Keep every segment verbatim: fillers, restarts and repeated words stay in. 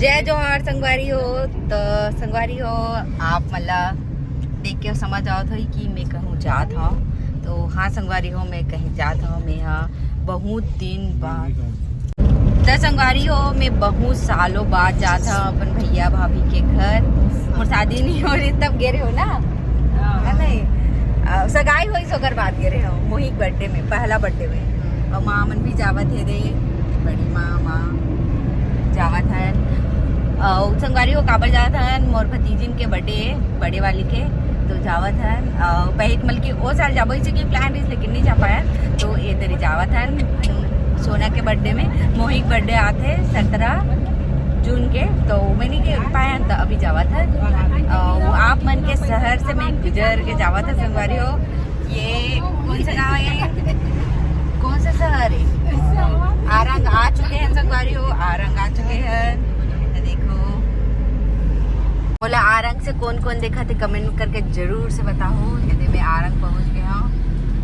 जय जोहार संगवारी हो। तो संगवारी हो, आप मन ला देख के समझ आवत होही कि मैं कहूँ जात हव। तो हाँ संगवारी हो, मैं कहीं जात हव, मैं ह बहुत दिन बाद। तो संगवारी हो, मैं बहुत सालों बाद जात हव अपन भैया भाभी के घर। मोर शादी नहीं हो रही तब गे रहे हो ना, है नहीं? अ, सगाई होइस ओकर बाद गे रहे हो, मोहिक बर्थडे में, पहला बर्थडे में। और माँ मन भी जावत हे रे, बड़ी माँ, माँ जावत हन। अउ संगवारी हो काबर जावत हन, मोर भतीजिन के बर्थडे हे, बड़े वाली के, तो जावत हन। अउ पहले के, मतलब कि ओ साल जाबो इसे की प्लान रहिस, लेकिन नहीं जा पाया, तो ये दरी जावत हन। सोना के बर्थडे में, मोहिक बर्थडे आथे सत्रह जून के, तो मैं नहीं गे पाया, तो अभी जावत हन। अउ आप मन के शहर से मैं गुजर के जावत हन संगवारी हो। ये कौन सा गांव है? कौन सा शहर है? आरंग आ चुके हैं संगवारी हो, आरंग आ चुके हैं। ये देखो, मोला आरंग से कौन कौन देखा थे, कमेंट करके जरूर से बताओ। यदि मैं आरंग पहुंच गया हूँ,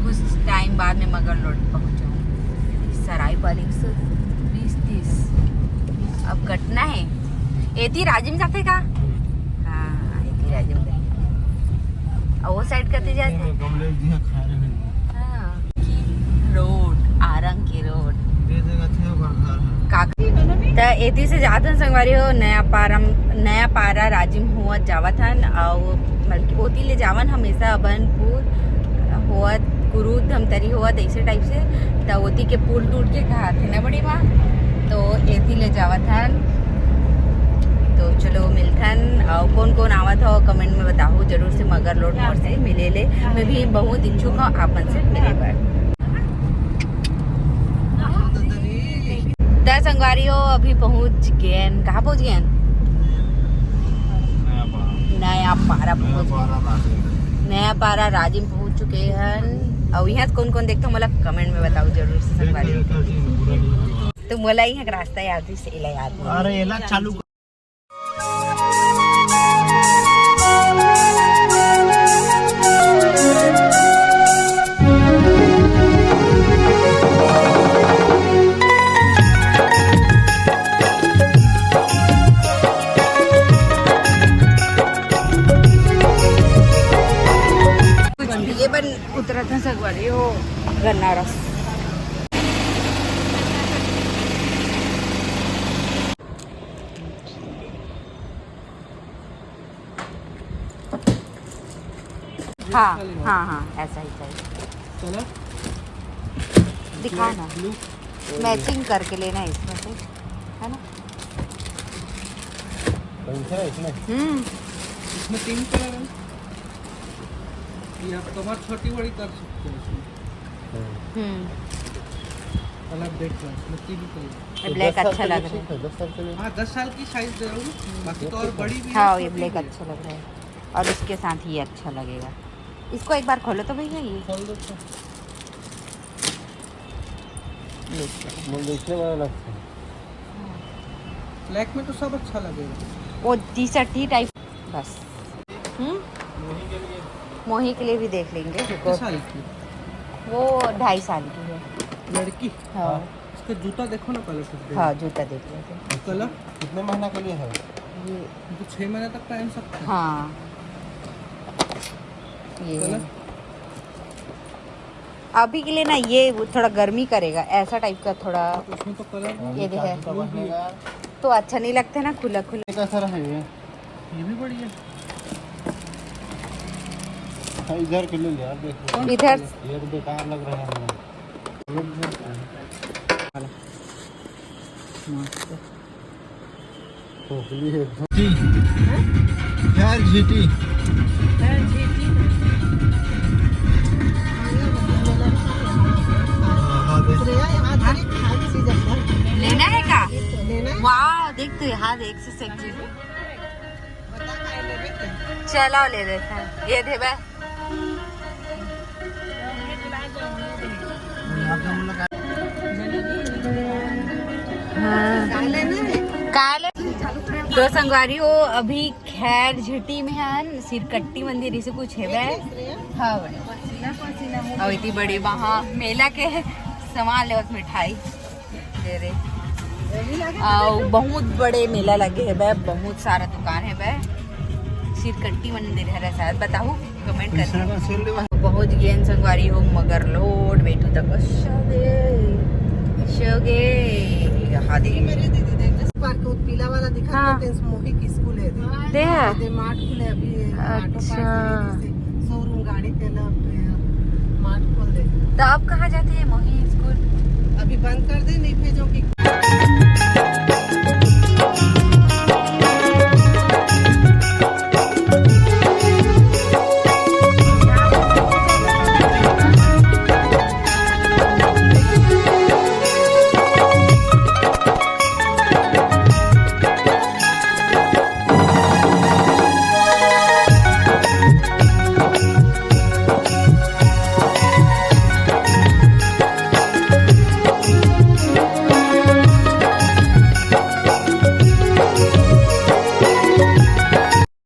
कुछ टाइम बाद में मगर लोड पहुंच जाऊँ। सरायपाली एक सौ बीस तीस, अब कटना है। एती राजिम जाते का? हाँ, एती राजिम जाते। और वो साइड करते जाते। गमले दिया खा रहे हैं। हाँ। रोड, आरंग के रोड। ये जगह थे ओकर घर है। का-, त एती से जात हन संगवारी हो, नया पारा, नया पारा राजिम होवत जावत हन, अउ बल्कि ओती ले जावन हमेशा अबनपुर होवत, कुरूद, धमतरी होवत, ऐसे टाइप से। त ओती के पुल टूट के कहा थे ना बड़ी माँ, तो एती ले जावत हन। तो चलो मिलथन, अउ कौन कौन आवत हो कमेंट में बताओ जरूर से, मगर लोड मोर से मिले ले, मैं भी बहुत इच्छुक हूँ आप मन से मिले बर। त संगवारी हो, अभी पहुंच गए हैं। कहाँ पहुंच गए हैं? नया पारा। नया पारा नया पहुंच पारा राजिम। नया पारा राजिम पहुंच चुके हैं। और यहाँ से कौन कौन देखते हो, मतलब कमेंट में बताओ जरूर से संगवारी हो। तो मोला यहाँ का रास्ता याद, इसे इला याद नहीं। अरे एला चालू कुछ पिए बर उतरत हन संगवारी हो, गन्ना रस। हाँ, हाँ, हाँ, ऐसा ही चाहिए। चलो। दिखा ना। Black blue। मैचिंग करके लेना है इसमें से, है ना? कौन सा है इसमें? हम्म। इसमें तीन कलर है। ये आप कमर छोटी बड़ी कर सकते हो इसमें। हम्म। कलर देख लो, इसमें तीन कलर। ये तो ब्लैक दस साल अच्छा के लिए लग रहा है। ठीक है, दस साल के लिए। हाँ, दस साल की साइज दे रहा हूँ, बाकी तो और बड़ी भी है, हाँ, ये छोटी ब्लैक भी है। अच्छा लग रहा है और इसके साथ ये अच्छा लगेगा। इसको एक बार खोलो तो भैया, ये खोल दो तो। देखो। वो देखने वाला लगता है। ब्लैक में तो सब अच्छा लगेगा। वो टी शर्ट ही टाइप बस। हम्म। मोही के लिए भी देख लेंगे, रुको। कितने साल की? वो ढाई साल की है। लड़की? हाँ। इसका जूता देखो ना पहले, खुद देखो। हाँ, जूता देख लेते हैं। कलर? कितने महीना के लिए है? ये तो छः महीने तक पहन सकते हैं। हाँ। ये कलर? अभी के लिए ना, ये वो थोड़ा गर्मी करेगा, ऐसा टाइप का थोड़ा। उसमें तो कलर ये दे है। तो अच्छा नहीं लगता ना, खुला खुला। कैसा रहा ये? ये भी बढ़िया। हाँ, इधर के ले ले यार, देखो। इधर। ये तो बेकार लग रहा है हमें। मस्त। खोखली है एकदम। यार जीटी। हाँ, हाँ, देख। लेना है का? लेना है? वाह, देख तो यहाँ देख से सेक्सी। चलो ले लेते हैं, ये देबे। हाँ। काले। तो संगवारी हो, अभी खैर झिटी में हन, सिरकट्टी मंदिर इसे कुछ हेबे। हाँ बड़े। अब इतनी बड़ी वहाँ मेला के सामान लेवत मिठाई। दे रे। अउ बहुत बड़े मेला लगे हे बे, बहुत सारा दुकान हे बे। सिरकट्टी मंदिर हे रे शायद, बताहू कमेंट कर। पहुंच गए संगवारी हो, मगर लोड बेटू तक शोगे शोगे। हाँ दे। मेरे दीदी देख, पार्क वो पीला वाला दिखा हाँ। मोहिक स्कूल है दे। दे है। दे मार्ट खुले अभी, ऑटो अच्छा। पार्क है, जैसे शोरूम गाड़ी तेल, मार्ट खोल दे। तो अब कहाँ जाते हैं मोहित स्कूल? अभी बंद कर दे, नहीं भेजोगी।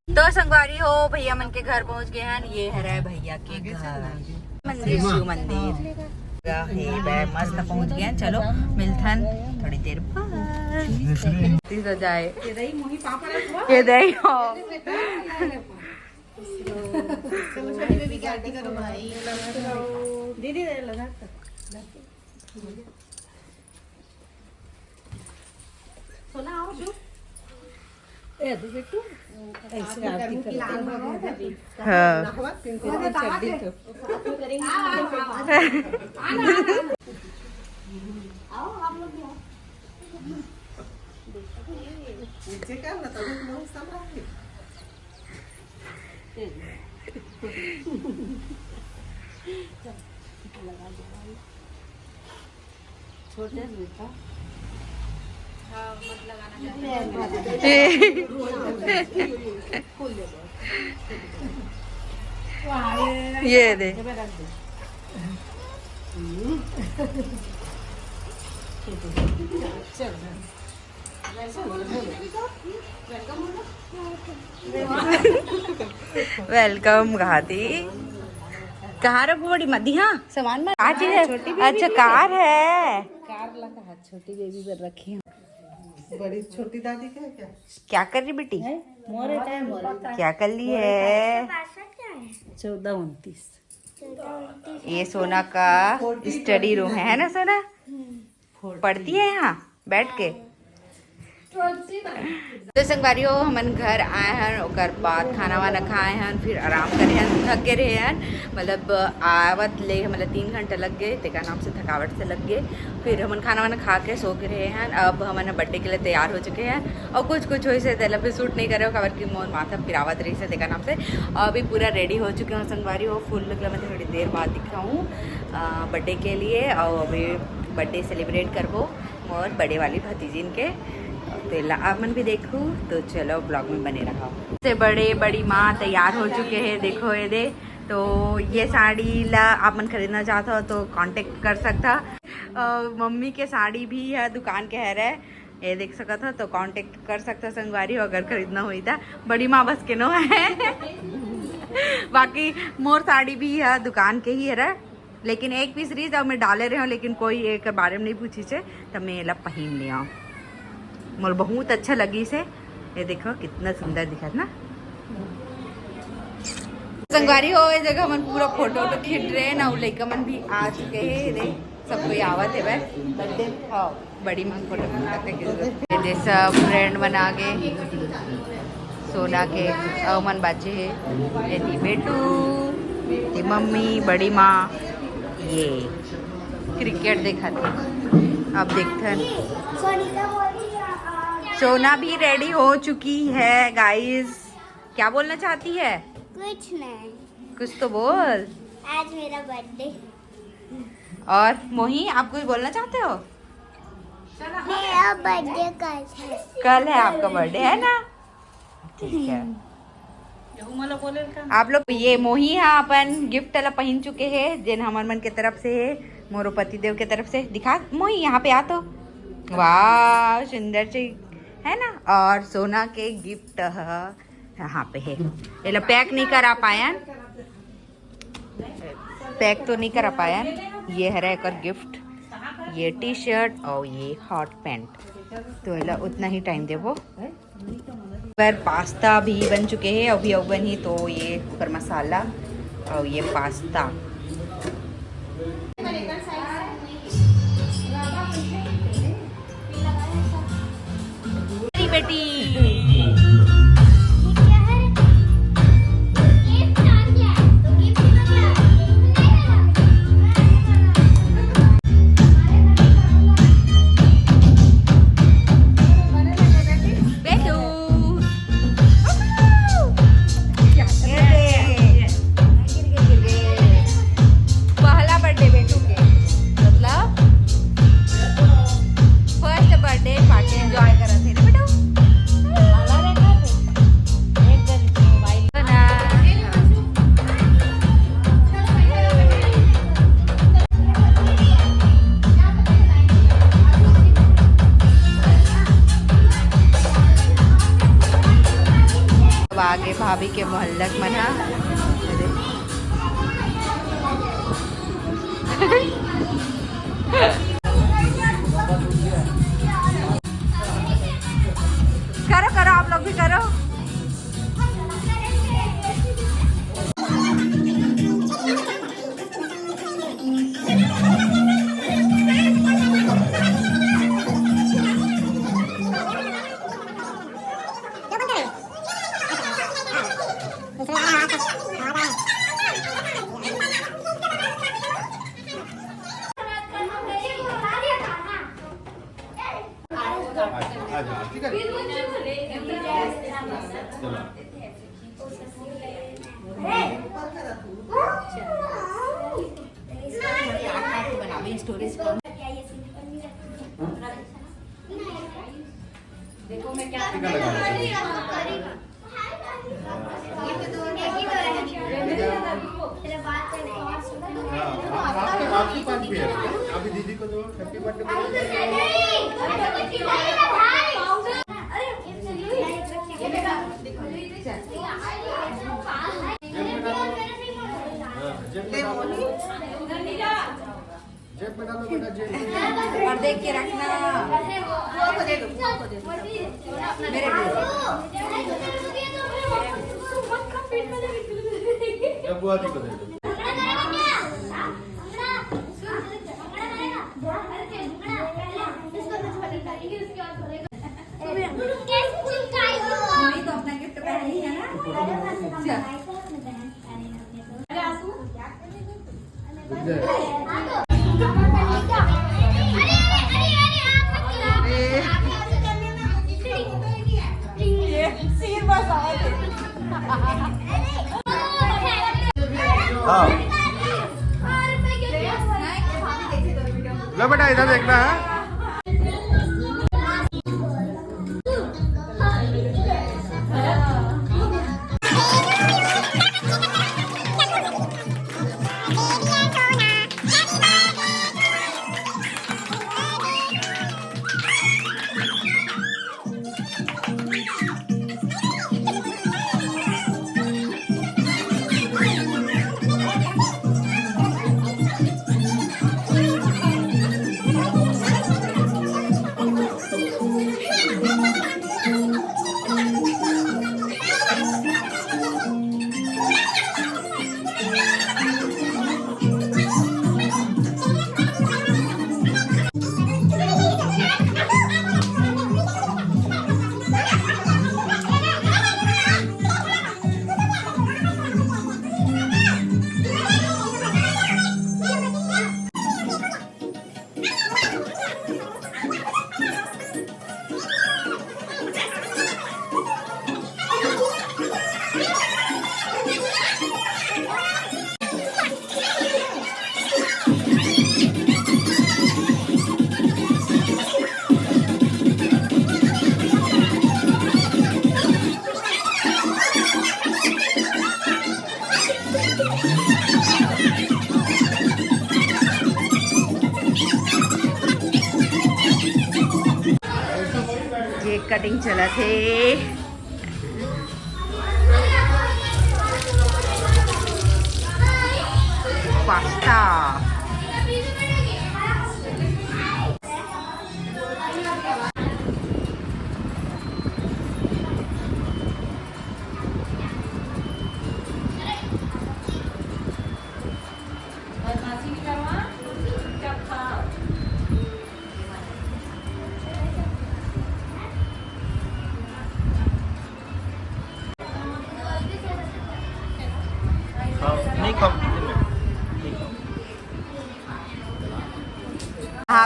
तो संगवारी हो, भैया मन के घर पहुंच गए हैं। ये हरे भैया के घर, मंदिर, शिव मंदिर। हे बे, मस्त पहुंच गए हैं। चलो मिलथन थोड़ी देर बाद। तीस हो जाए। ये दही हो। दीदी लगा। सोना आओ जो। ए, दो बेटू, ऐसे आरती करते हैं। हाँ। नहवा पिंक वाली चड्डी तो। आओ, आप लोग भी आओ। नीचे का ना, तभी तुम लोग सब रहोगे। छोटे बेटा। हाँ, मत लगाना। ये दे। चल। वेलकम घाती। कहाँ रखू बड़ी मदी? हाँ, सामान में। आज है। छोटी बेबी अच्छा, भी है। कार है। कार लगा, छोटी बेबी पर रखी हूँ। बड़ी छोटी दादी का है क्या? क्या कर रही बेटी? मोरे टाइम हो रहा। क्या कर ली है? चौदह उनतीस। ये सोना का स्टडी रूम है, है ना सोना? पढ़ती है यहाँ बैठ के। तो संगवारी हो, हमन घर आए हैं, ओकर बाद खाना वाना खाए हैं, फिर आराम करे हैं, थक गए रहे हैं। मतलब आवत ले मतलब तीन घंटा लग गए, तेकर नाम से थकावट से लग गए। फिर हमन खाना वाना खा के सो के रहे हैं। अब हमन बर्थडे के लिए तैयार हो चुके हैं और कुछ कुछ वैसे तेला भी शूट नहीं करे, काबर कि मोर माथा पिरावत रही से तेकर नाम से। अभी पूरा रेडी हो चुके हैं संगवारी हो, फूल लगला मैं थोड़ी देर बाद दिखाऊँ बर्थडे के लिए। और अभी बर्थडे सेलिब्रेट करबो मोर बड़े वाली भतीजिन के, तो एला आप मन भी देखू। तो चलो ब्लॉग में बने रहो। से बड़े बड़ी माँ तैयार हो चुके हैं, देखो ये दे। तो ये साड़ी ला आप मन खरीदना चाहता हो तो कांटेक्ट कर सकता। अ, मम्मी के साड़ी भी है दुकान के हरे, ये देख सकत हो तो कांटेक्ट कर सकता संगवारी हो अगर खरीदना होई था। बड़ी माँ बस के नो है बाकी मोर साड़ी भी है दुकान के ही हरे। लेकिन एक पीस रही जब मैं डाले रहे हूँ, लेकिन कोई एक बारे में नहीं पूछी से, तब मैं एला पहन लिया। मोर बहुत अच्छा लगी से। ये देखो कितना सुंदर दिखत ना संगवारी हो। ये जगह हमन पूरा फोटो वोटो खींच रहे हैं ना, वो लइका मन भी आ चुके हैं। ये देख सब कोई आवत है भाई। बर्थडे हाँ। बड़ी माँ फोटो खींचाते के ये दे सब फ्रेंड मन आ गए। सोना के अउ मन बाचे हे। एती बेटू, एती मम्मी, बड़ी माँ, ये क्रिकेट देखत हे। अब देखथन। सोना भी रेडी हो चुकी है गाइस। क्या बोलना चाहती है? कुछ नहीं। कुछ तो बोल। आज मेरा बर्थडे है। और मोही, आप कुछ बोलना चाहते हो? मेरा बर्थडे कल है। कल है आपका बर्थडे, है ना? ठीक है। आप लोग ये मोही हा अपन गिफ्ट ला पहिन चुके हैं, जेन हमर मन के तरफ से है, मोरो पति देव के तरफ से। दिखा मोही, यहाँ पे आ तो। वाह, सुंदर से है ना। और सोना के गिफ्ट ह यहाँ पे है, एला पैक नहीं करा पायन, पैक तो नहीं करा पायन। ये हरे एकर गिफ्ट, ये टी शर्ट और ये हॉट पैंट। तो एला उतना ही टाइम देबो। पर पास्ता भी बन चुके हैं, अभी अउ बनही। तो ये ओकर मसाला और ये पास्ता। मेरी बेटी। बेटू। ये दे। पहला बर्थडे बेटू के, मतलब फर्स्ट बर्थडे पार्टी एंजॉय करत हे ना बेटू। अब आगे भाभी के मोहल्लक मन ह। करो, करो, आप लोग भी करो। देखो मैं क्या आपके पास भी है। अभी दीदी को दो, हैप्पी बर्थडे। जेब में डालो बेटा, जेब में। और देख के रखना। मेरे लिए। या बुआ जी को दे दो। तो अपना गिफ्ट पहले ही है ना। हाँ। लो बेटा, इधर देखना है। केक कटिंग चलत हे। पास्ता।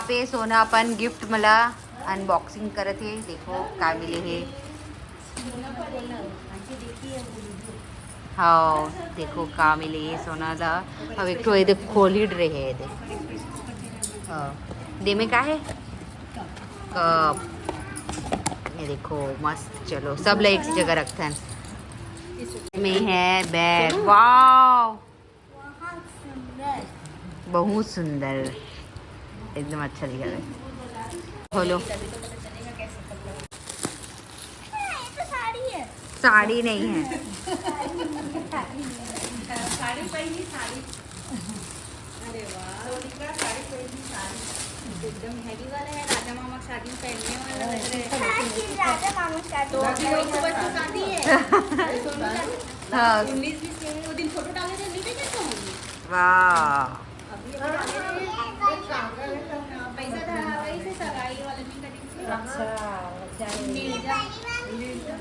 पे सोना अपन गिफ्ट मला अनबॉक्सिंग करत हे। देखो का मिले हे। हाँ, देखो का मिले हे सोना ला। अब एक ठो ये देख खोली रहे है, देख। हाँ, दे में का है? कप। ये देखो मस्त। चलो सब ला एक जगह रखथन। में है बैग। वाओ, बहुत सुंदर, एकदम अच्छा दिख रहा है। खोलो। साड़ी नहीं है। साड़ी पहनी, साड़ी। अरे वाह, सोनिका साड़ी पहनी, साड़ी एकदम हैवी वाला है, राजा मामा की शादी में पहनने वाला लग रहा है। हाँ, ये राजा मामा की शादी में। दो दिन, अक्टूबर की शादी है। सोनू का हाँ। उन्नीस बीस के वो दिन फोटो डाले थे, नहीं देखे थे हमने? वाह। अभी, अभी डाले थे। पैसा था, वही से सगाई वाले ने करी थी। अच्छा, जाने दे। ले जा।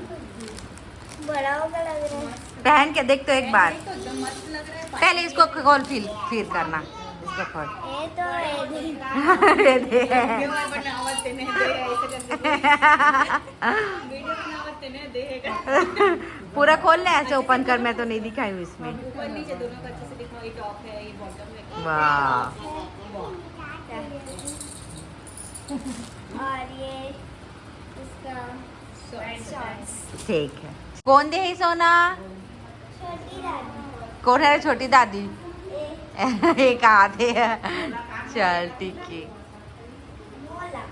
बड़ा होगा लग रहा है। पहन के देख तो एक बार। तो एकदम मस्त लग रहा है। पहले इसको खोल, फिर फिर करना। इसको खोल। ये तो ये दे। ये दे। वीडियो बनावत तेने दे, ऐसे करके। वीडियो बनावत तेने देगा। पूरा खोल ले, ऐसे ओपन कर, मैं तो नहीं दिखाई हूँ इसमें। ऊपर नीचे दोनों को अच्छे से दिखाओ, ये टॉप है, ये बॉटम है। वाह। और ये इसका शॉर्ट्स। ठीक है। कौन दे है सोना? छोटी दादी। कौन है छोटी दादी? ये। ये कहा थे? चल ठीक है। मोला।